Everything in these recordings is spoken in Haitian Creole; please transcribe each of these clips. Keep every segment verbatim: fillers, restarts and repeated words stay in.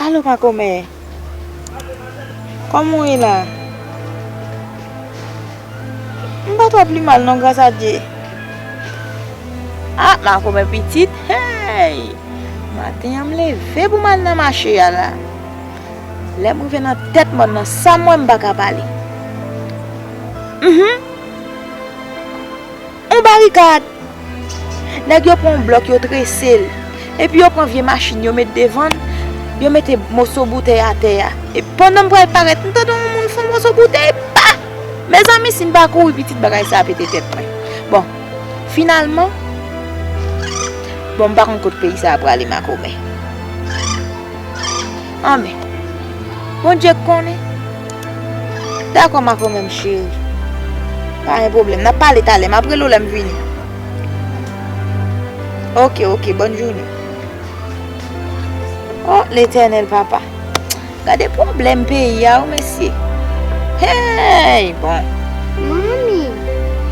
Alo, makomè. Kòman w ye la? M pa twò pi mal non, gras a Dye. Ah, makomè pitit, hey! Maten an m leve pou m al nan mache a la. Lè m rive nan tèt mòn nan, sa m wè m pa ka pale. Mhm. On barikad! Nèg yo pran yon blòk, yo trese l. Epi yo pran vye machin, yo met devan l. Yo mete moso boutèy atè a. E pandan m pral parèt, m tande yon moun fè yon moso boutèy, pa! Mezanmi, si m pa kouri, pitit, bagay sa a pete tèt mwen. Bon, finalman, bon, m pa konn kot peyi sa a prale, makomè. Anben, Bondye k konnen. Dakò, makomè m cheri. Pa gen pwoblèm. N ap pale talè. M ap rele w lè m vini. Oke, oke. Bòn jounen. Oh, Letènèl, papa. Gade pwoblèm peyi a, wi, mesye. Hey, bon. Manmi,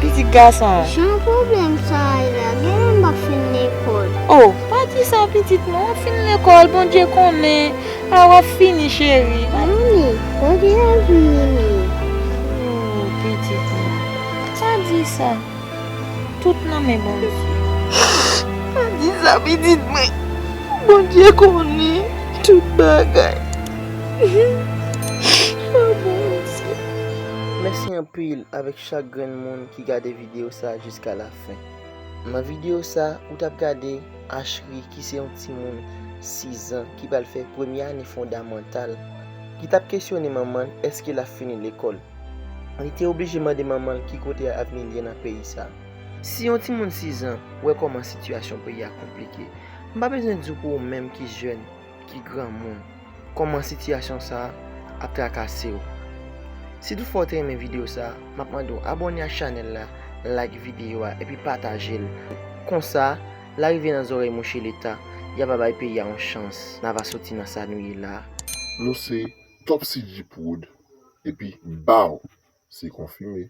pitit gason. Jan pwoblèm sa a ye la, genlè m p ap fin lekòl. Oh, pa di sa, pitit mwen. W ap fin lekòl, Bondye konnen. A, w ap fini, cheri. Manmi, kote y ap vini? Oh, pitit mwen. Pa di sa. Tout nan men Bondye. Pa di sa, pitit mwen. Bondye konnen tout bagay. Oh, Bondye. Mèsi anpil avèk chak grenn moun ki gade videyo sa a jiska lafen. Nan videyo sa a, ou t ap gade Ashri, ki se yon timoun sis zan ki pral fè premye ane fondamantal, ki t ap kesyone manman l èske l ap fini lekòl. Li te oblije mande manman l ki kote avni l ye nan peyi sa a. Si yon timoun sis zan wè kòman sitiyasyon peyi a konplike, m pa bezwen di w pou ou menm ki jèn, ki granmoun, kòman sitiyasyon sa a ap trakase w. Si toutfwa w te renmen videyo sa a, m ap mande w abòne ak chanèl la, like videyo a, epi pataje l. Konsa, l a rive nan zòrèy mouche Leta, y a va bay peyi a yon chans. N a va soti nan sa nou ye la a. Nou se Top C G Prod, epi baw, se konfime.